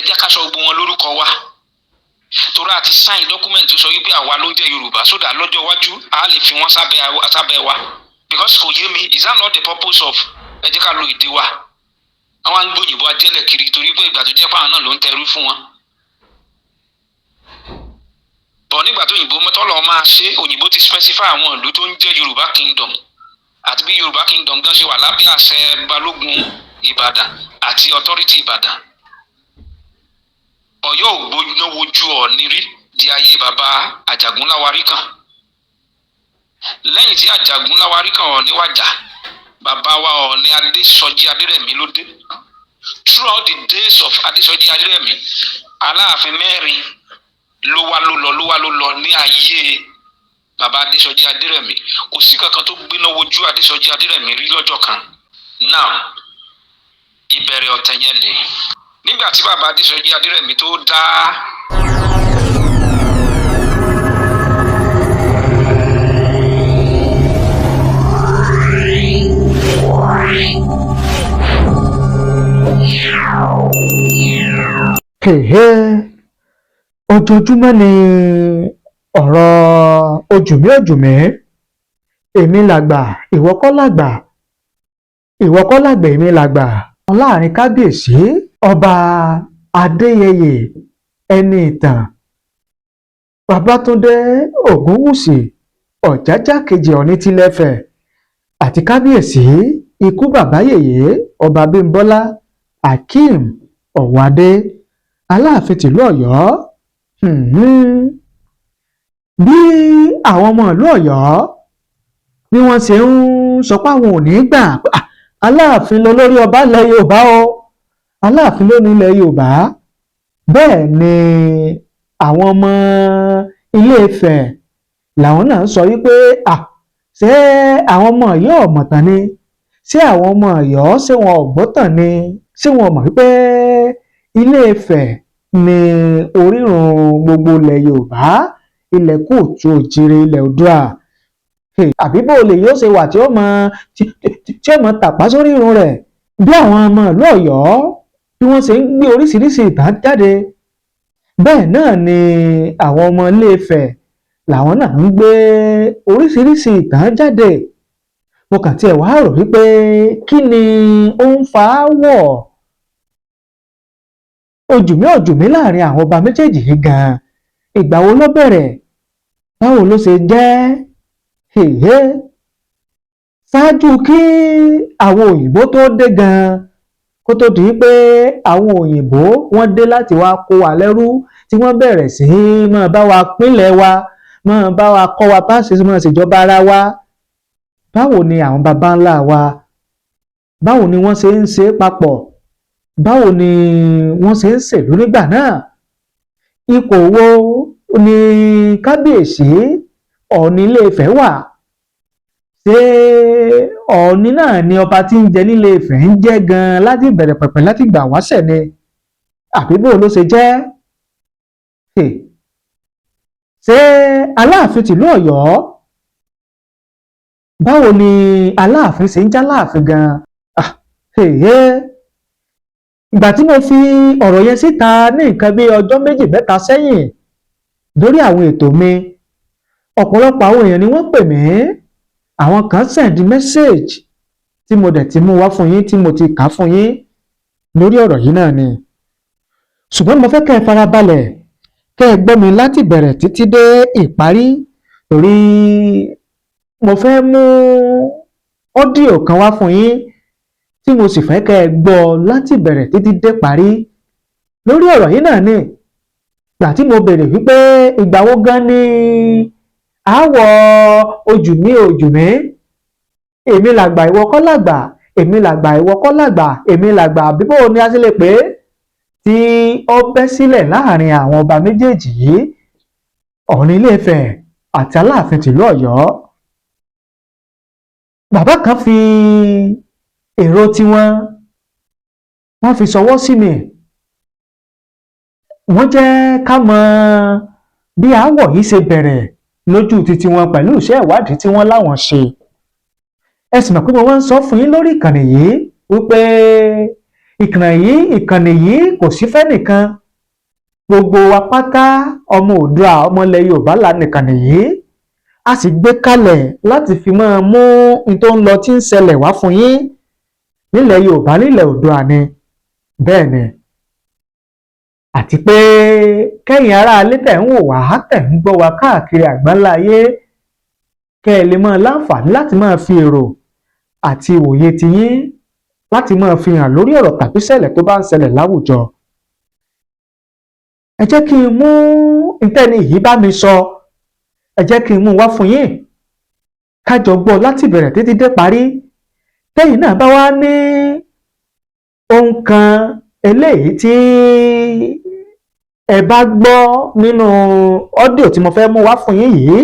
Ẹ jẹ́ ká sọ gbogbo wọn lórúkọ wa, torí a ti sign document tó sọ wípé àwa ló ń jẹ́ Yorùbá, so that lọ́jọ́ iwájú a lè fi wọ́n sábẹ́ wa, because kò yé mi, is that not the purpose of ẹ jẹ́ ká lo èdè wa? Àwọn agbóyìnbó ajẹ́lẹ̀ kiri torí pé ìgbà tó jẹ́ pàwọn náà ló ń tẹrú fún wọn bọ̀. Nígbà tó òyìnbó tọ́lọ̀ máa ṣe, òyìnbó ti specify àwọn ìlú tó ń jẹ́ Yorùbá Kingdom, àti bí Yorùbá Kingdom gan ṣe wà lábẹ́ àṣẹ Balógun Ìbàdàn àti authority Ìbàdàn. Ọ̀yọ́ ò gbóná wojú Ọ̀ọ̀ni rí di ayé bàbá Àjàgúnláwarí kan. Lẹ́yìn tí Àjàgúnláwarí kan Ọ̀ọ̀ni wàjà, bàbá wa Ọ̀ọ̀ni Adésọjí Adérẹ̀mí ló dé. Throughout the days of Adésọjí Adérẹ̀mí, Aláàfin mẹ́rin ló wá, ló lọ, ló wá, ló lọ ní ayé bàbá Adésọjí Adérẹ̀mí. Kò sí kankan tó gbéná wojú Adésọjí Adérẹ̀mí rí lọ́jọ́ kan. Now, ìbẹ̀rẹ̀ ọ̀tẹ̀ yẹn ni nígbà tí bàbá Adésọjí Adérẹ̀mí tó dá Kèhé, ojoojúmọ́ ni ọ̀rọ̀ ojùmí òjùmí, èmi làgbà, ìwọ kọ́ làgbà, ìwọ kọ́ làgbà, èmi làgbà, láàrin kábíyèsí Ọba Adéyẹyè Ẹniìtàn Babátúndé Ògúnwùsì Ọ̀jájá kejì Ọ̀ọ̀ni tilẹ̀-Ifẹ̀ àti kábíyèsí ikú bàbá yèyé Ọba Abímbọ́lá Akeem Ọ̀wọ́adé, Aláàfin tìlú Ọ̀yọ́. Bí àwọn ọmọ ìlú Ọ̀yọ́ bí wọ́n ṣe ń sọ pé àwọn ò ní gbà, Aláàfin lọ lórí ọba ilẹ̀ Yorùbá o, Aláàfin ló ní ilẹ̀ Yorùbá. Bẹ́ẹ̀ ni àwọn ọmọ Ilé-Ifẹ̀ làwọn náà sọ wípé ṣé àwọn ọmọ Ọ̀yọ́ ò mọ̀tàn ni? Ṣé àwọn ọmọ Ọ̀yọ́, ṣé wọn ò gbọ́tàn ni? Ṣé wọn ò mọ̀ wípé Ilé-Ifẹ̀ ni orírun gbogbo ilẹ̀ Yorùbá, ilẹ̀ kóòtù òjìrè, ilẹ̀ Oòduà? Àbí bó lè yóò ṣe wà tí ó mọ tàpá sórí irun rẹ̀? Bí àwọn ọmọ ìlú Ọ̀yọ́ bí wọ́n ṣe ń gbé oríṣiríṣi ìtàn jáde, bẹ́ẹ̀ náà ni àwọn ọmọ Ilé-Ifẹ̀ làwọn náà ń gbé oríṣiríṣi ìtàn jáde. Mo kàn tiẹ̀ wá rò wípé kí ni ó ń fa ááwọ̀ ojùmí òjùmí láàrin àwọn ọba méjèèjì yìí gan-an? Ìgbà wo ló bẹ̀rẹ̀? Báwo ló ṣe jẹ́? Èhé, ṣáájú kí àwọn òyìnbó tó dé gan-an, kó tó di pé àwọn òyìnbó wọ́n dé láti wá kó wa lẹ́rú, tí wọ́n bẹ̀rẹ̀ sí í máa bá wa pínlẹ̀ wa, máa bá wa kọ́ wa bá ṣe máa ṣèjọba ara wa, báwo ni àwọn baba ńlá wa, báwo ni wọ́n ṣe ń ṣe é papọ̀? Báwo ni wọ́n ṣe ń ṣèlú nígbà náà? Ipò wo ni kábíyèsí Ọ̀ọ̀ni Ilé-Ifẹ̀ wà? Ṣé Ọ̀ọ̀ni náà ni ọba tí ń jẹ nílé Ifẹ̀ ń jẹ́ gan-an láti ìbẹ̀rẹ̀ pẹ̀pẹ̀, láti gbà wáṣẹ̀ ni, àbí bó ló ṣe jẹ́? Ṣé Aláàfin tìlú Ọ̀yọ́, báwo ni Aláàfin ṣe ń jáláàfin gan-an? Ìgbà tí mo fi ọ̀rọ̀ yẹn síta ní nǹkan bí ọjọ́ méjì mẹ́ta sẹ́yìn lórí àwọn ètò mi, ọ̀pọ̀lọpọ̀ àwọn èèyàn ni wọ́n pè mí, àwọn kan send message tí mo dẹ̀ ti mú wá fún yín, tí mo ti kà á fún yín lórí ọ̀rọ̀ yìí náà ni. Ṣùgbọ́n mo fẹ́ kẹ́ ẹ farabalẹ̀, kẹ́ ẹ gbọ́ mi láti bẹ̀rẹ̀ títí dé ìparí, torí mo fẹ́ mú audio kan wá fún yín tí mo sì fẹ́ kẹ́ ẹ gbọ́ láti bẹ̀rẹ̀ títí dé parí lórí ọ̀rọ̀ yìí náà ni. Gbà tí mo béèrè wípé ìgbà wo gan ni aáwọ̀ ojùmí òjùmí, èmi làgbà, ìwọ kọ́ làgbà, èmi làgbà, ìwọ kọ́ làgbà, èmi làgbà, àbí bó ni a ṣe lè pè é, tí ó bẹ́ sílẹ̀ láàrin àwọn ọba méjèèjì yìí, Ọ̀ọ̀ni Ilé-Ifẹ̀ àti Aláàfin tìlú Ọ̀yọ́, bàbá kan fi èrò tiwọn, wọ́n fi ṣọwọ́ sí mi. Wọ́n jẹ́ ká mọ bí aáwọ̀ yìí ṣe bẹ̀rẹ̀ lójú títí wọn pẹ̀lú iṣẹ́ ìwádìí tí wọ́n láwọn ṣe. Ẹ sì mọ̀ pé mo máa ń sọ fún yín lórí ìkànnì yìí wípé Ìkànnì yìí kò sí fẹ́nìkan, gbogbo wa pátá, ọmọ Oòduà, ọmọ ilẹ̀ Yorùbá la nìkànnì yìí. A sì gbé kalẹ̀ láti fi máa mú n tó ń lọ, tí ń ṣẹlẹ̀ wá fún yín nílẹ̀ Yorùbá, nílẹ̀ Oòduà ni. Bẹ́ẹ̀ ni, àti pé kẹ́yìn aráalé tẹ̀ ń wò wá, tẹ̀ ń gbọ́ wa káàkiri àgbáńlá ayé, kẹ́ ẹ lè máa láǹfààní láti máa fi èrò àti ìwòye tiyín láti máa fi hàn lórí ọ̀rọ̀ tàbí ṣẹlẹ̀ tó bá ń ṣẹlẹ̀ láwùjọ. Ẹ jẹ́ kí n mú ntẹ́ni yìí bá mi sọ, ẹ jẹ́ kí n mú wá fún yín, ká jọ gbọ́ láti bẹ̀rẹ̀ títí dé parí. Tẹ́yìn náà bá wá ní ohun kan eléyìí tí ẹ bá gbọ́ nínú audio tí mo fẹ́ mú wá fún yín yìí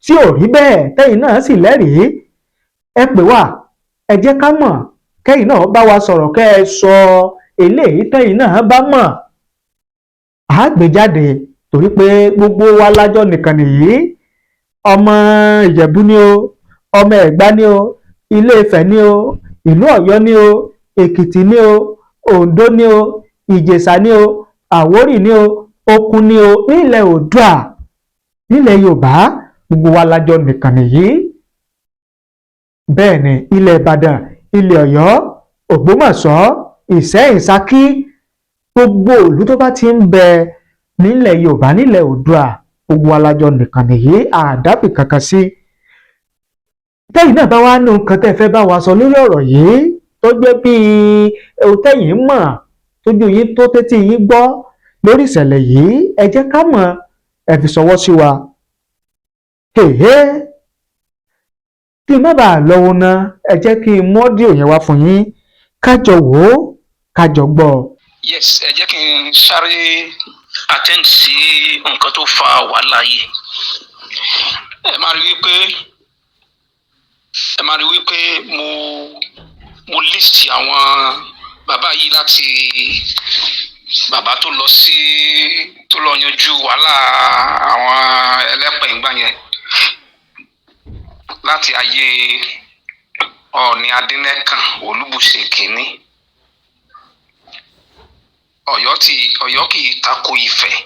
tí ò rí bẹ́ẹ̀, tẹ́yìn náà sì lẹ́rìí, ẹ pè wá, ẹ jẹ́ ká mọ̀. Kẹ́yìn náà bá wa sọ̀rọ̀, kẹ́ ẹ sọ eléyìí tẹ́yìn náà bá mọ̀, á gbé jáde, torí pé gbogbo wa lájọ nìkan nìyí. Ọmọ Ìjẹ̀bú ni o, ọmọ Ẹ̀gbá ni o, Ilé Ifẹ̀ ni o, ìlú Ọ̀yọ́ ni o, Èkìtì ni o, Oǹdó ni o, Ìjẹ̀ṣà ni o, Àwórì ni o, Òkun ni o, nílẹ̀ Oòduà, nílẹ̀ Yorùbá, gbogbo wa lájọ nìkan nìyí. Bẹ́ẹ̀ ni, ilẹ̀ Ìbàdàn, ilẹ̀ Ọ̀yọ́, Ògbómọ̀ṣọ́, Ìṣẹ́yìn, Ṣakí, gbogbo ìlú tó bá ti ń bẹ nílẹ̀ Yorùbá, nílẹ̀ Oòduà, gbogbo wa lájọ nìkan nìyí, àdábì kankan sí. Tẹ́yìn náà bá wá ní nǹkan tẹ́ fẹ́ bá wa sọ lórí ọ̀rọ̀ yìí, tó jẹ́ bíi ohun tẹ́yìn mọ̀, tójú yín tó, tétí yín gbọ́ lórí ìṣẹ̀lẹ̀ yìí, ẹ jẹ́ ká mọ̀, ẹ fi ṣọwọ́ sí wa. Èhé, kí n má bàa lọ́wọ́ ná, ẹ jẹ́ kí n mú audio yẹn wá fún yín, ká jọ wò ó, ká jọ gbọ́ ọ. Yes, ẹ jẹ́ kí n sáré attend sí nǹkan tó fa wàhálà yìí. Ẹ máa rí wípé mo list àwọn bàbá yìí láti bàbá tó lọ sí, tó lọ yanjú wàhálà àwọn ẹlẹ́pẹ̀ ńgbà yẹn, láti ayé Ọọ̀ni Adẹ́nẹ́kàn Olúbùṣe kìíní. Ọ̀yọ́ tí Ọ̀yọ́ kì í tako Ifẹ̀.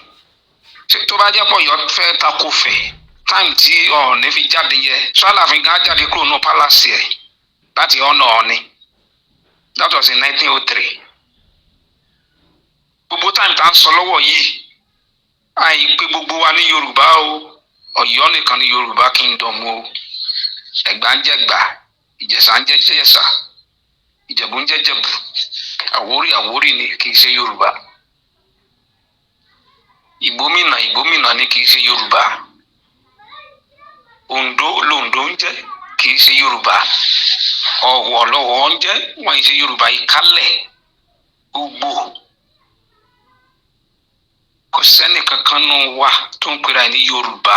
Ṣé tó bá jẹ́ pé Ọ̀yọ́ fẹ́ tako Ifẹ̀, time tí Ọọ̀ni fi jáde yẹ, sọ́láàfin gan jáde kúrò ní palace ẹ̀ láti ọ̀nà Ọọ̀ni? That was in 1903. Gbogbo time tá à ń sọ lọ́wọ́ yìí, àì pé gbogbo wa ní Yorùbá o. Ọ̀yọ́ nìkan ní Yorùbá kingdom o. Ẹ̀gbá ń jẹ́ Ẹ̀gbá, Ìjẹ̀ṣà ń jẹ́ Jẹ̀ṣà, Ìjẹ̀bú ń jẹ́ Jẹ̀bú, Àwórì, Àwórì ni, kì í ṣe Yorùbá. Ìgbómìnà, Ìgbómìnà ni, kì í ṣe Yorùbá. Oǹdó lòǹdó ń jẹ́, kì í ṣe Yorùbá. Ọ̀wọ̀ lọ́wọ́ ń jẹ́, wọ́n kì í ṣe Yorùbá. Ìkálẹ̀, Ugbo, kò sẹ́nì kankan nù wa tó ń pera ẹ̀ ní Yorùbá,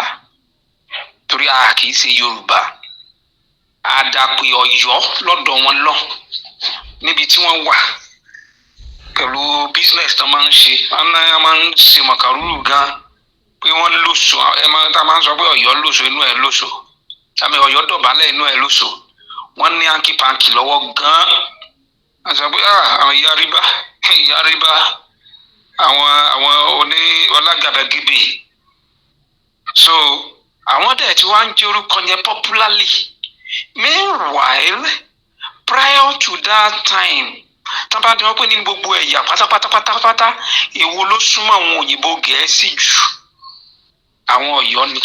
torí a kì í ṣe Yorùbá. Àdàpè Ọ̀yọ́ lọ́dọ̀ wọn lọ níbi tí wọ́n wà pẹ̀lú business tó máa ń ṣe. Wọ́n máa ń ṣe màkàrúrù gan pé wọ́n lóṣù. Ẹ máa tá a máa ń sọ pé Ọ̀yọ́ lóṣù, inú ẹ̀ lóṣù, àmì Ọ̀yọ́ dọ̀bálẹ̀, inú ẹ̀ lóṣù. Wọ́n ní hanky panky lọ́wọ́ gan. Wọ́n sọ pé àwọn ìyá ríbá, ìyá ríbá, àwọn oní ọlágàbàgebè. So àwọn dẹ̀ tí wọ́n á ń jẹ́ orúkọ yẹn popularly. Meanwhile, prior to that time, tábà tí wọ́n pè ní gbogbo ẹ̀yà pátápátá pátápátá, èwo ló súnmọ́ àwọn òyìnbó Gẹ̀ẹ́sì jù? Àwọn Ọ̀yọ́ ni.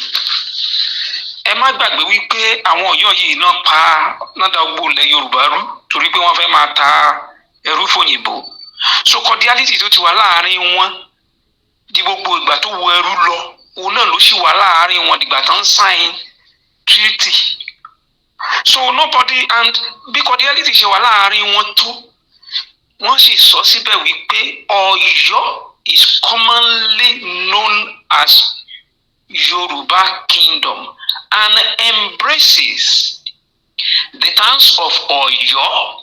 Ẹ má gbàgbé wípé àwọn Ọ̀yọ́ yìí náà pa náà da gbogbo ilẹ̀ Yorùbá rú, torí pé wọ́n fẹ́ máa ta ẹrú fòyìnbó. So cordiality tó ti wà láàárín wọn di gbogbo ìgbà tó wọ ẹrú lọ, òun náà ló sì wà láàárín wọn dìgbà tó ń sign treaty. So nobody, and bí cordiality ṣe wà láàárín wọn tó, wọ́n sì sọ síbẹ̀ wípé Ọ̀yọ́ is commonly known as Yorùbá kingdom and embraces the towns of Ọ̀yọ́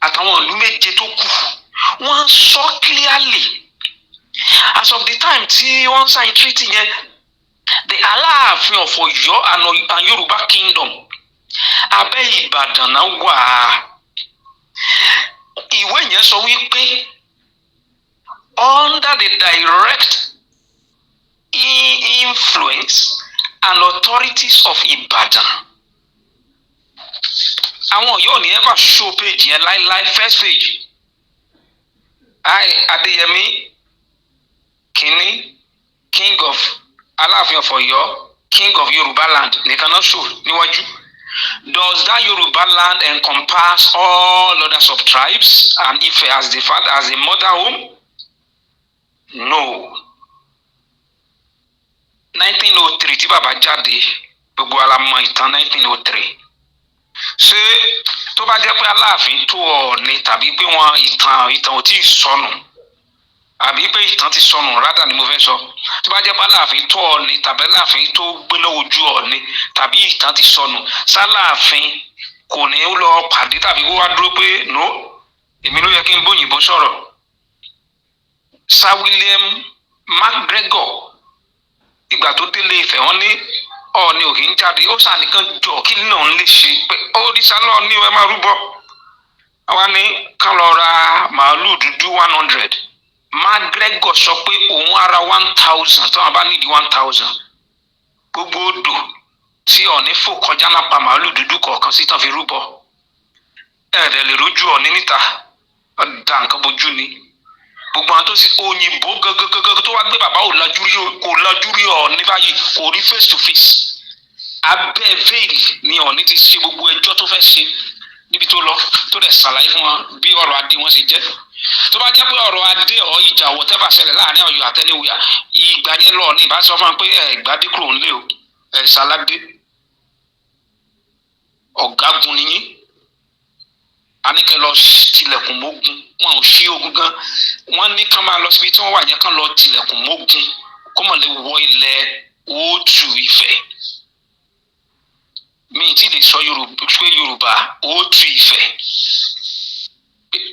àtàwọn ìlú méje tó kù. Wọ́n sọ clearly, as of the time tí wọ́n sign treaty yẹn, the Aláàfin of Ọ̀yọ́ and Yorùbá kingdom, abẹ́ Ìbàdàn náà wà. Ìwé yẹn sọ wípé under the direct influence and authorities of Ibadan. Àwọn Ọ̀yọ́ ò ní ever show page yẹn láíláí. First page, I, Adéyẹmí kínní, king of Aláàfin of Ọ̀yọ́, king of Yorùbá land nìkan náà show níwájú. Does that Yorùbá land encompass all other sub-tribes and Ife as the father, as the mother home? No. 1903 tí bàbá jáde, gbogbo wa la mọ ìtàn 1903. Ṣé tó bá jẹ́ pé Aláàfin tó Ọọ̀ni, tàbí pé wọn ìtàn ò tí ì sọnù, àbí pé ìtàn ti sọnù rádà ni mo fẹ́ sọ, tó bá jẹ́ pé Aláàfin tó Ọọ̀ni tàbí Aláàfin tó gbéná ojú Ọọ̀ni, tàbí ìtàn ti sọnù, sáláàfin kò ní lọ pàdé tàbí kó wá dúró pé, "No, èmi ló yẹ kí n bóyìnbó sọ̀rọ̀"? Sir William MacGregor, ìgbà tó délé Ifẹ̀, wọ́n ní Ọọ̀ni ò kì í jáde. Ó sànìkan jọ kí náà ń lè ṣe pé òrìṣà lọ́ọ̀ ní ẹ máa rúbọ. Àwa ní kán lọ ra màálù dúdú 100. MacGregor sọ pé òun ara 1,000 tí wọn bá nídìí 1,000. Gbogbo odò tí Ọọ̀ni fò kọjá náà pa màálù dúdú kọ̀ọ̀kan sí tán fi rúbọ. Ẹ̀ẹ́dẹ̀ lè rójú Ọọ̀ni níta, ọ̀dà nǹkan bojú ni. Gbogbo àwọn tó sì òyìnbó gangan tó wá gbé bàbá ò lajú rí, kò lajú rí Ọọ̀ni báyìí, kò rí face to face. Abẹ́ veil ni Ọọ̀ni ti ṣe gbogbo ẹjọ́ tó fẹ́ ṣe níbi tó lọ, tó dẹ̀ ṣàlàyé fún wọn bí ọ̀rọ̀ adé wọn ṣe jẹ́. Tó bá jẹ́ pé ọ̀rọ̀ adé ọ̀ ìjà whatever ṣẹlẹ̀ láàrin Ọ̀yọ́ àtẹniwìyà ìgbà yẹn lọ ní ìbá sọ fún wọn pé ẹ gbadé kúrò ńlé o, ẹ ṣaládé, ọ̀gágun nìyí, àníkẹ́ lọ tilẹ̀kùn mógun. Wọn ò ṣí ogun gan. Wọ́n ní kán máa lọ síbi tí wọ́n wà yẹn, kán lọ tilẹ̀kùn mógun kó mọ̀ lè wọ ilẹ̀ òòtù Ifẹ̀. Mi ti lè sọ Yorùbá pé Yorùbá òòtù Ifẹ̀,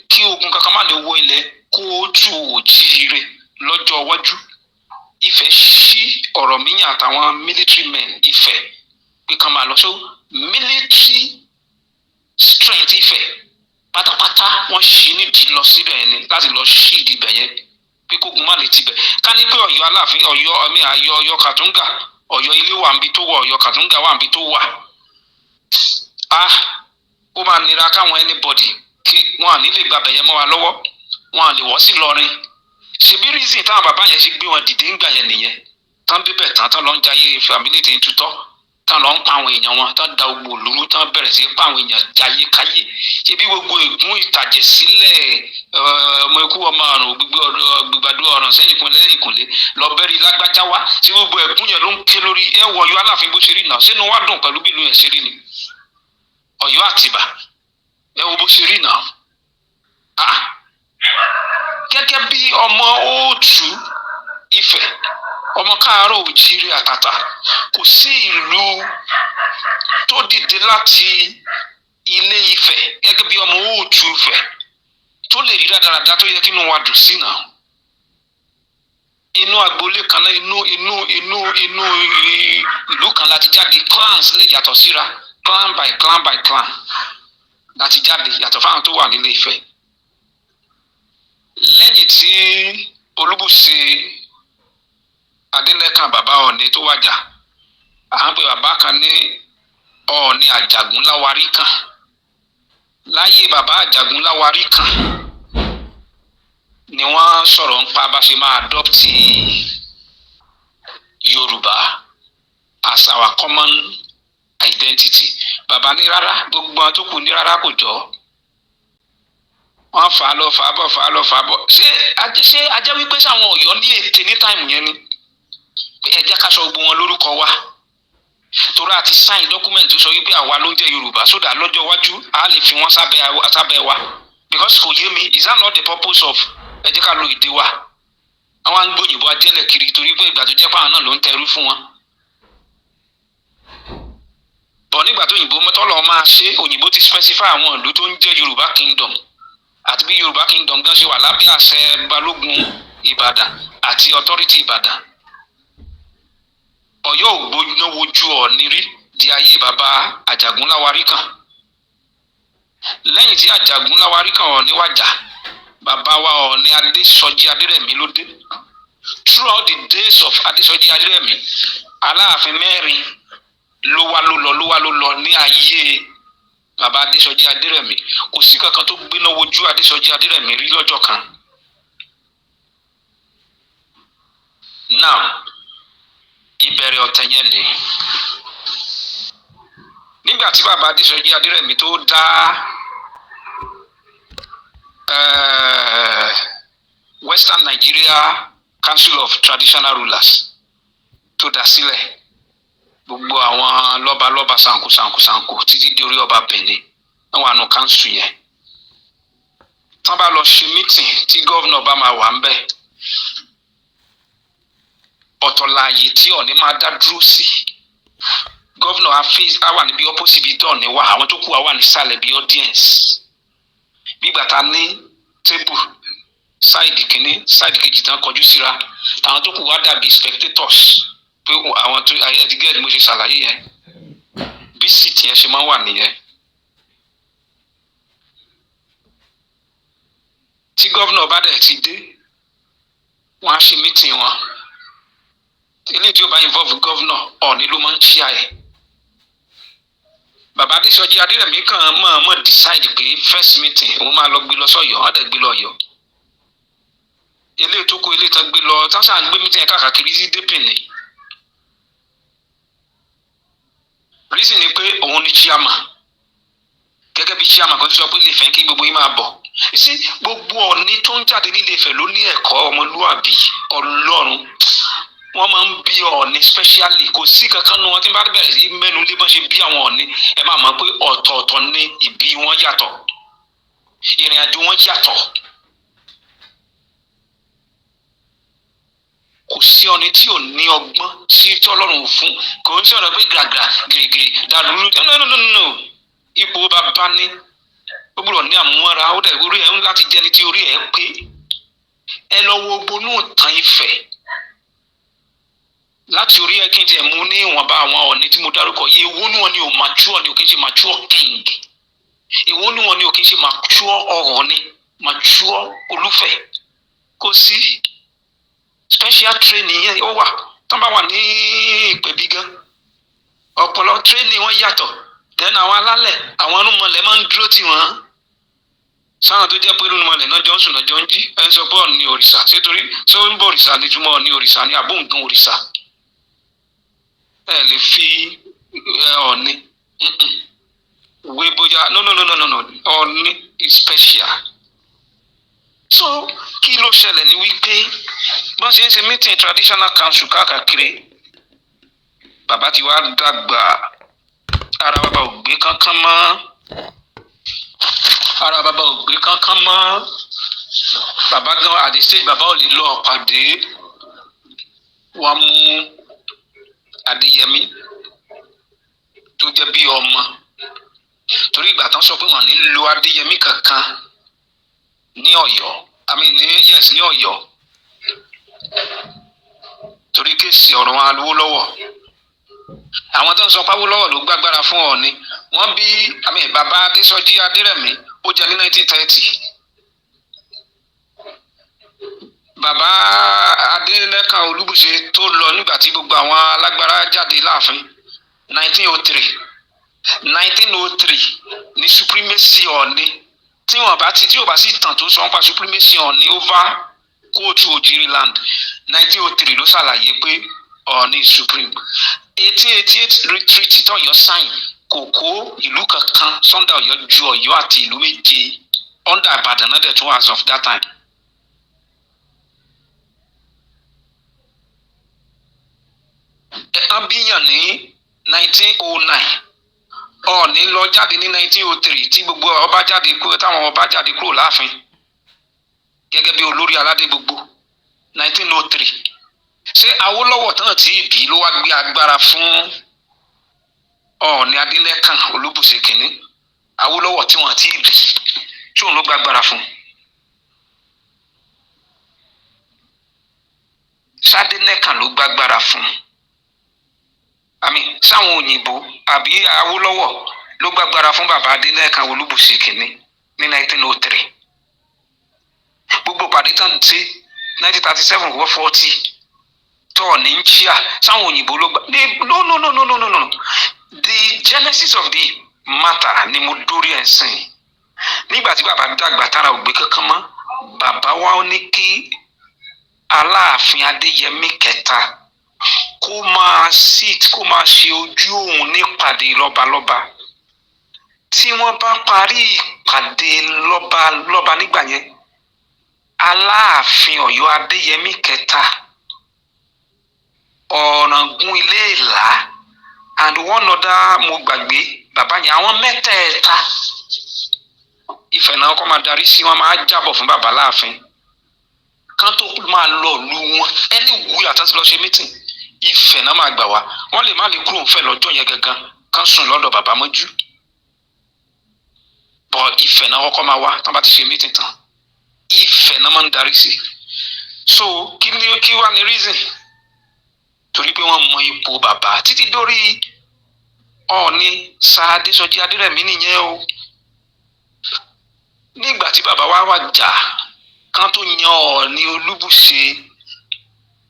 kí ogun kankan má lè wọ ilẹ̀ kóòtù òjíire lọ́jọ́ iwájú. Ifẹ̀ ṣí Ọ̀rànmíyàn àtàwọn military men Ifẹ̀ pé kán máa lọ. So military strength Ifẹ̀ pátápátá, wọ́n ṣí nídìí lọ síbẹ̀ yẹn ni láti lọ ṣí ìdí ibẹ̀ yẹn pé kógun má lè tibẹ̀. Ká ní pé Ọ̀yọ́ Aláàfin, Ọ̀yọ́ ẹ̀mí ayọ̀, Ọ̀yọ́ Kàtúngà, Ọ̀yọ́ ilé wà níbi tó wà, Ọ̀yọ́ Kàtúngà wà níbi tó wà á, ó máa nira káwọn anybody kí wọn à ní lè gbàbẹ̀ yẹn mọ́ wa lọ́wọ́, wọn à lè wọ́ sí lọrin. Ṣebí reason táwọn bàbá yẹn ṣe gbé wọn dìde ńgbà yẹn nìyẹn. Tán débẹ̀ tán, tán lọ ń jayé family tí ń tutọ́, tán lọ ń pa àwọn èèyàn wọn, tán da gbogbo òlúrú, tán bẹ̀rẹ̀ sí pa àwọn èèyàn jayé káyé. Ṣebí gbogbo ègún ìtàjẹ̀sílẹ̀, ọmọ ikú, ọmọ àrùn, gbígbàdo ọ̀ràn sẹ́yìn kúnlẹ̀ lẹ́yìn kúnlẹ̀ lọ bẹ́rí lágbájá wá tí gbogbo ègún yẹn ló ń ké lórí ẹ wọ Ọ̀yọ́ Aláàfin bó ṣe rí náà. Sínú wá dùn pẹ̀lú bí ìlú yẹn ṣe rí ni? Ọ̀yọ́ Àtìbà, ẹ wo bó ṣe rí náà. Ah, gẹ́gẹ́ bí ọmọ òòtú Ifẹ̀, ọmọ káàárọ̀ òjíire àtàtà, kò sí ìlú tó dìde láti Ilé Ifẹ̀ gẹ́gẹ́ bí ọmọ òòtú Ifẹ̀ tó lè rí rádaràda tó yẹ kí inú wa dùn sí náà. Inú agboolé kan náà, inú ìlú kan láti jáde. Clans lè yàtọ̀ síra, clan by clan by clan láti jáde, yàtọ̀ fáwọn tó wà nílé Ifẹ̀. Lẹ́yìn tí Olúbùṣe Adélẹ́kàn, bàbá Ọọ̀ni tó wàjà, à ń pè bàbá kan ní Ọọ̀ni Àjàgún Láwarí kan. Láyé bàbá Àjàgún Láwarí kan ni wọ́n sọ̀rọ̀ nípa bá ṣe máa adopt Yorùbá as our common identity. Bàbá ní rárá, gbogbo àwọn tó kù ní rárá, kò jọ. Wọ́n fà á lọ, fà á bọ̀, fà á lọ, fà á bọ̀. Ṣé ajẹ́ wípé sáwọn Ọ̀yọ́ ní ète ní time yẹn ni pé ẹ jẹ́ ká sọ gbogbo wọn lórúkọ wa, torí a ti sign document tó sọ wípé àwa ló ń jẹ́ Yorùbá, sódà lọ́jọ́ iwájú a lè fi wọ́n sábẹ́ wa? Because kò yé mi, is that not the purpose of ẹ jẹ́ ká lo èdè wa? Àwọn à ń gbóyìnbó ajẹ́lẹ̀ kiri torí pé ìgbà tó jẹ́ pé àwọn náà ló ń tẹrú fún wọn bọ̀. Nígbà tó òyìnbó mọ́tọ́lọ́ máa ṣe, òyìnbó ti specify àwọn ìlú tó ń jẹ́ Yorùbá kingdom, àti bí Yorùbá kingdom gan ṣe wà lábẹ́ àṣẹ Balógun Ìbàdàn àti authority Ìbàdàn. Ọ̀yọ́ ò gbóná wojú Ọọ̀ni rí di ayé bàbá Àjàgúnláwarí kan. Lẹ́yìn tí Àjàgún Láwárí kan Ọọ̀ni wàjà, bàbá wa Ọọ̀ni Adésọjí Adérẹ̀mí ló dé. Throughout the days of Adésọjí Adérẹ̀mí, Aláàfin mẹ́rin ló wá, ló lọ, ló wá, ló lọ ní ayé bàbá Adésọjí Adérẹ̀mí. Kò sí kankan tó gbéná wojú Adésọjí Adérẹ̀mí rí lọ́jọ́ kan. Now, ìbẹ̀rẹ̀ ọ̀tẹ̀ yẹn ni nígbà tí bàbá Adésọjí Adérẹ̀mí tó dá Western Nigeria Council of Traditional Rulers tó dá sílẹ̀, gbogbo àwọn lọ́balọ́ba, sanko sanko sanko, títí dé orí ọba Benin wọ́n wà nù council yẹn. Tán bá lọ ṣe meeting, tí governor bá máa wà ń bẹ̀, ọ̀tọ̀ láàyè tí Ọ̀ọ̀ni máa dá dúró sí. Governor á face, á wà níbi opposite ibi tí Ọ̀ọ̀ni wà, àwọn tó kù á wà nísàlẹ̀ bí audience. Bí ìgbà tá a ní table, side kìíní, side kejì tán kọjú síra, àwọn tó kù wá dàbí spectators, pé àwọn tó ẹdígẹ́ mo ṣe ṣàlàyé yẹn, bí seat yẹn ṣe máa ń wà nìyẹn. Tí governor bá dẹ̀ ti dé, wọ́n á ṣe meeting wọn. Eléyìí tí ó bá involve governor, Ọ̀ọ̀ni ló máa ń chair ẹ̀. Bàbá Adésọjí Adérẹ̀mí kàn mọ̀ọ́mọ̀ decide pé first meeting, òun máa lọ gbé lọ sọ́yọ́. Wọ́n dẹ̀ gbé lọ Ọ̀yọ́. Eléyìí tó kó, eléyìí tán gbé lọ tán, ṣáà ń gbé meeting yẹn káàkiri sí dépìnì. Reason ni pé òun ni chairman. Gẹ́gẹ́ bí chairman kan tó sọ pé Ilé Ifẹ̀, kí gbogbo yín máa bọ̀ sí. Gbogbo Ọ̀ọ̀ni tó ń jáde nílé Ifẹ̀ ló ní ẹ̀kọ́ ọmọlúwàbí. Ọlọ́run, wọ́n máa ń bí Ọ̀ọ̀ni specially. Kò sí kankan nu wọn tí n bá bẹ̀rẹ̀ sí mẹ́nu lé bọ́n ṣe bí àwọn Ọ̀ọ̀ni, ẹ máa mọ̀ pé ọ̀tọ̀ọ̀tọ̀ ní ìbí wọn, yàtọ̀, ìrìn àjò wọn yàtọ̀. Kò sí Ọ̀ọ̀ni tí ò ní ọgbọ́n tí tọ́lọ́run fún. Kò ń sọ̀rọ̀ pé gàgà gìrìgìrì dàlúrú. No, no, no, no. Ipò bàbá ní, ó gbọ́dọ̀ ní àmúmọ́ra. Ó dẹ̀ orí ẹ̀ ń láti jẹ́ni tí orí ẹ̀ pé. Ẹ lọ wo gbonú ìtàn Ifẹ̀ láti orí ẹ, kí n tiẹ̀ mú ní ìwọ̀nba àwọn Ọ̀ọ̀ni tí mo dárúkọ yìí. Èwo ní wọn ni ò mature, ni ò kí n ṣe mature king? Èwo ní wọn ni ò kí n ṣe mature Ọ̀ọ̀ni, mature Olúfẹ̀? Kò sí. Special training yẹn ó wà. Tán bá wà ní ìpèbí gan, ọpọlọ training wọn yàtọ̀. Then àwọn alálẹ̀, àwọn irúnmọlẹ̀ máa ń dúró tì wọ́n. Sáwọn tó jẹ́ pé irúnmọlẹ̀ náà jọ ń sùn, náà jọ ń jí. Ẹ ń sọ pé Ọ̀ọ̀ni òrìṣà, ṣé torí ṣé ó ń bọ òrìṣà ní túmọ̀ Ọ̀ọ̀ni òrìṣà ní àbóǹgàn òrìṣà? Ẹ lè fi Ọ̀ọ̀ni wé bóyá. No, no, no, no, no, no. Ọ̀ọ̀ni is special. So kí ló ṣẹlẹ̀ ní wípé bọ́n ṣe ń ṣe meeting traditional council káàkiri, bàbá ti wá dàgbà, ara bàbá ò gbé kankan mọ́, ara bàbá ò gbé kankan mọ́. Bàbá gan, at the stage, bàbá ò lè lọ pàdé. Wọ́n mú Adéyẹmí tó jẹ́ bí ọmọ, torí ìgbà tán sọ pé wọ́n ní lo Adéyẹmí kankan ní Ọ̀yọ́, I mean ní, yes, ní Ọ̀yọ́, torí case ọ̀rọ̀ wọn Awólọ́wọ̀. Àwọn tó ń sọ p'Awólọ́wọ̀ ló gbàgbára fún Ọọ̀ni, wọ́n bí, I mean, bàbá Adésọjí Adérẹ̀mí, ó jẹ ní 1930. Bàbá Adélẹ́kàn Olúbùṣe tó lọ nígbà tí gbogbo àwọn alágbára jáde láàfin, 1903. 1903 ní supremacy Ọọ̀ni. Tí wọn bá ti, tí ò bá sì tàn tó sọ nípa supremacy Ọọ̀ni over kóòtù òjìrì land, 1903 ló ṣàlàyé pé Ọọ̀ni supreme. 1888 treaty tọ́yọ́ sign kò kó ìlú kankan under Ọ̀yọ́ ju Ọ̀yọ́ àti ìlú méje under Ìbàdàn náà dẹ̀ tún as of that time. Ẹ̀kan bíyàn ní 1909, Ọọ̀ni lọ jáde ní 1903, tí gbogbo ọba jáde kúrò, táwọn ọba jáde kúrò láàfin gẹ́gẹ́ bí olórí aládé gbogbo, 1903. Ṣé Awólọ́wọ̀ tán tí ìbí ló wá gbé agbára fún Ọọ̀ni Adélẹ́kàn Olúbùṣe kìnní? Awólọ́wọ̀ tí wọ́n ti bí, tí òun ló gbé agbára fún? Ṣadélẹ́kàn ló gbàgbára fún àmì sáwọn òyìnbó àbí Awólọ́wọ̀? Ló gbàgbára fún bàbá Adélẹ́kan Olúbùṣe kìíní ní 1903. Gbogbo pàdé tán ṣe 1937 wọ́n 40 tọ́ ní ń chíà sáwọn òyìnbó ló gbà. No, no, no, no, no, no, no. The genesis of the matter ni mo dórí ẹ̀ sìn. Nígbà tí bàbá dàgbà, tára ò gbé kankan mọ́, bàbá wa ní kí Aláàfin Adéyẹmí kẹta kó máa sit, kó máa ṣe ojú òun nípàdé lọ́balọ́ba. Tí wọ́n bá parí ìpàdé lọ́balọ́ba nígbà yẹn, Aláàfin Ọ̀yọ́ Adéyẹmí kẹta, Ọ̀ràngún Ilé Ìlá and one other, mo gbàgbé bàbá yẹn, àwọn mẹ́tẹ̀ẹ̀ta, Ifẹ̀ náà kọ́ máa darí sí. Wọn máa jábọ̀ fún bàbá láàfin kán tó máa lọ lu wọn. Ẹni wúyà àtàtì lọ ṣe meeting, Ifẹ̀ náà máa gbà wá. Wọ́n lè má lè kúrò ńfẹ̀ lọ́jọ́ yẹn gangan, kán sùn lọ́dọ̀ bàbá mọ́jú bọ̀. Ifẹ̀ náà kọ́kọ́ máa wá. Tán bá ti ṣe meeting tán, Ifẹ̀ náà máa ń darí sí. So kí ni kí wá ní reason? Torí pé wọ́n mọ ipò bàbá títí dórí Ọọ̀ni Adésọjí Adérẹ̀mí nìyẹn o. Nígbà tí bàbá wa wà jà kán tó yan Ọọ̀ni Olúbùṣe,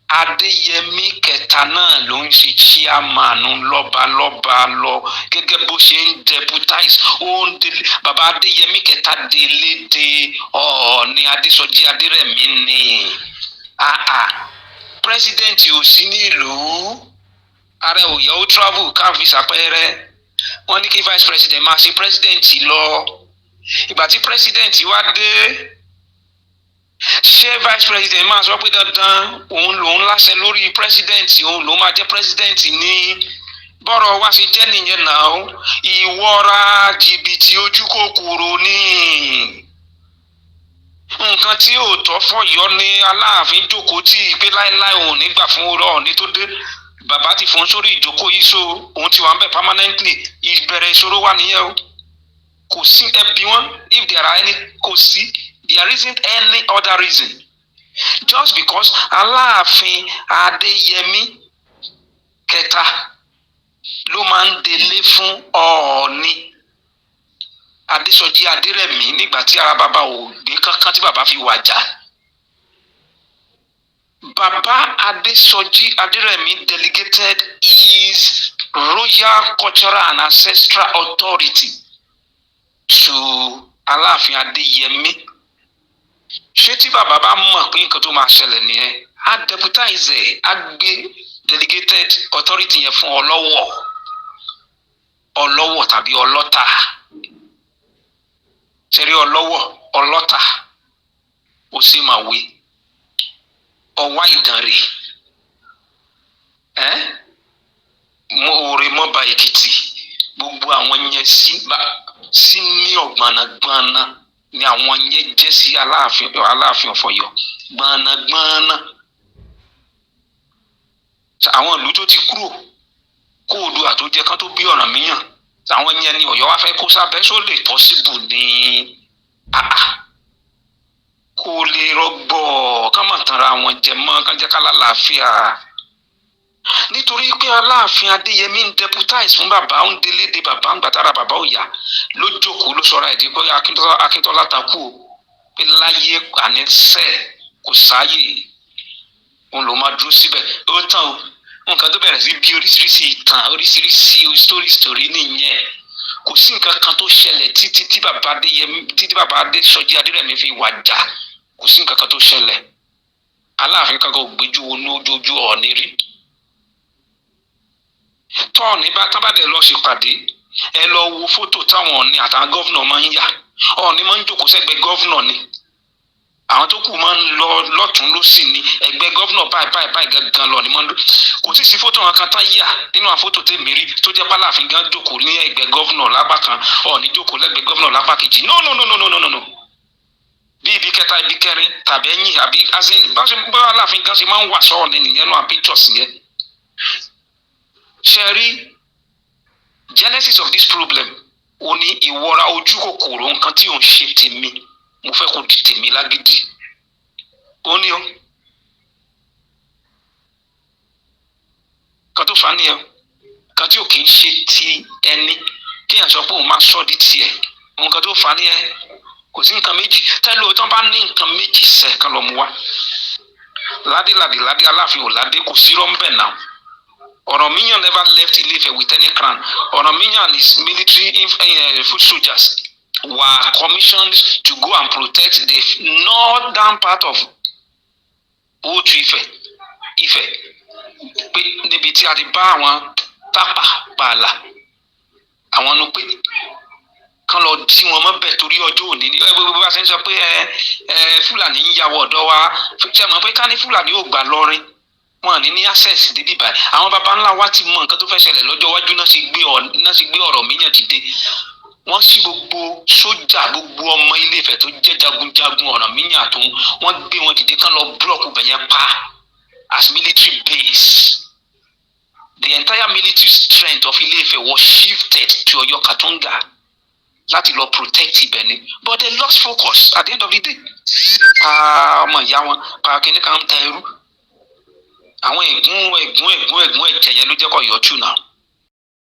Adéyẹmí kẹta náà ló ń ṣe chairman lọ́balọ́ba lọ, gẹ́gẹ́ bó ṣe ń deputize. Ó ń délé bàbá Adéyẹmí kẹta délé de Ọọ̀ni Adésọjí Adérẹ̀mí ni. President ò sí nílùú, ààrẹ ò yẹ, ó travel ká fi ṣàpẹẹrẹ, wọ́n ní kí vice president máa ṣe president lọ. Ìgbà tí president wá dé, ṣé vice president máa sọ pé dandan òun lòun láṣẹ lórí president, òun lòun máa jẹ́ president ní? Bọ́rọ̀ wá ṣe jẹ́ nìyẹn náà. Ìwọra jìbìtì, ojú kòkòrò ní nǹkan tí ò tọ́ fọ̀yọ́ ní Aláàfin jókòó tí pé láéláé òun nígbà fún Ọọ̀ni tó dé. Bàbá ti fún sórí ìjókòó yìí, so òun ti wà ń bẹ̀ permanently. Ìbẹ̀rẹ̀ ìṣòro wà nìyẹn o. Kò sí ẹbí wọn, if there are any, kò sí, there isn't any other reason, just because Aláàfin Adéyẹmí kẹta ló máa ń délé fún Ọọ̀ni Adésọjí Adérẹ̀mí nígbà tí ara bàbá ò gbé kankan, tí bàbá fi wàjà. Bàbá Adésọjí Adérẹ̀mí delegated his royal, cultural and ancestral authority to Aláàfin Adéyẹmí. Ṣé tí bàbá bá mọ̀ pé nǹkan tó máa ṣẹlẹ̀ nìyẹn, á deputize ẹ̀, á gbé delegated authority yẹn fún ọlọ́wọ̀, ọlọ́wọ̀ tàbí ọlọ́tà? Ṣẹ̀rí ọlọ́wọ̀, ọlọ́tà, ó sì máa wí ọwá Ìdànrè ẹ́ mọ òrè mọ́ba Èkìtì, gbogbo àwọn yẹn sí ní ọ̀gbọ̀nàgbọ̀nà ni àwọn yẹn jẹ́ sí Aláàfin, Aláàfin of Ọ̀yọ́, gbọ̀nàgbọ̀nà. Àwọn ìlú tó ti kúrò kóòdù àtòjẹ kan tó bí Ọ̀rànmíyàn, àwọn yẹn ni Ọ̀yọ́ wá fẹ́ kó sábẹ́. Só lè possible ní àà kó lè rọgbọ, kán mọ̀ tanra wọn jẹ mọ́, kán jẹ́ ká lálàáfíà? Nítorí pé Aláàfin Adéyẹmí ń deputize fún bàbá, ń délé de bàbá ń gbàtàrà bàbá ò yá, ló jókòó, ló sọra ìdí pé Akíntọ́lá takú o, pé láyé àníṣe kò sáàyè, òun ló máa dúró síbẹ̀. Ó tán o. Nǹkan tó bẹ̀rẹ̀ sí bí oríṣiríṣi ìtàn, oríṣiríṣi story story nìyẹn. Kò sí nǹkan kan tó ṣẹlẹ̀ títí tí bàbá Adéyẹmí, títí bàbá Adésọjí Adérẹ̀mí fi wàjà. Kò sí nǹkan kan tó ṣẹlẹ̀. Aláàfin kankan ò gbójú wọnú ojú Ọọ̀ni rí. Tọ́ọ̀nì bá tán bá dẹ̀ lọ ṣèpàdé, ẹ lọ wo fótò táwọn Ọọ̀ni àtàwọn governor máa ń yà. Ọọ̀ni máa ń jókòó sẹ́gbẹ̀ẹ́ governor ni, àwọn tó kù máa ń lọ lọ́tún lọ́sì ni. Ẹgbẹ́ governor báyìí báyìí báyìí gangan lọ ni máa ń lọ. Kò tí ì sí fótò kan tán yà nínú àwọn fótò tèmi rí tó jẹ́ pálàfin gan jókòó ní ẹgbẹ́ governor lápá kan, Ọọ̀ni jókòó lẹ́gbẹ̀ẹ́ governor lápá kejì. No, no, no, no, no, no, no. Bí ibi kẹta, ibi kẹrin tàbí ẹ̀yìn àbí bá Aláàfin gan ṣe máa ń wà sọ́ọ̀ni nìyẹn náà, pictures yẹn. Ṣe rí genesis of this problem? Ó ní ìwọra, ojú kòkòrò, nǹkan tí ò ń ṣe tèmi, mo fẹ́ kó di tèmi lágídí. Ó ní o kan tó fà á nìyẹn. Kan tí ò kì í ṣe ti ẹni Kéèyàn sọ pé òun máa sọ di tiẹ̀, nǹkan tó fà á nìyẹn. Kò sí nǹkan méjì tẹ́lẹ̀ o. Tán bá ní nǹkan méjì sẹ̀ kan lọ mú wa ládé ládé ládé. Aláàfin ò ládé, kò sí rọ́ńbẹ̀ náà. Ọ̀rànmíyàn never left Ilé-Ifẹ̀ with any crown. Ọ̀rànmíyàn and his military foot soldiers were commissioned to go and protect the northern part of Òtù Ifẹ̀, Ifẹ̀, pé níbi tí a ti bá àwọn Tápà pààlà, àwọn nu pé kán lọ dí wọn mọ́ bẹ́ẹ̀ torí ọjọ́ òní ni ẹ. Gbogbo bá ṣe ń sọ pé ẹ ẹ Fúlàní ń yàwọ̀ ọ̀dọ́ wa, ṣe mọ̀ pé ká ní Fúlàní ò gbà lọ́rin, wọn ní access débí báyìí. Àwọn baba ńlá wa ti mọ nǹkan tó fẹ́ ṣẹlẹ̀ lọ́jọ́ iwájú náà ṣe gbé Ọ̀rànmíyàn dìde. Wọ́n sì gbogbo sójà, gbogbo ọmọ Ilé-Ifẹ̀ tó jẹ́ jagunjagun, Ọ̀rànmíyàn tó wọ́n gbé wọn dìde kán lọ block bẹ̀yẹn pa as military base. The entire military strength of Ilé-Ifẹ̀ was shifted to Ọ̀yọ́ Katunga láti lọ protect ibẹ̀ ni, but they lost focus at the end of the day. Pa ọmọ ìyá wọn, pa kínní kan, ta ẹrú. Àwọn ègún ègún ègún ègún ẹ̀jẹ̀ yẹn ló jẹ́ kó yọ tù náà.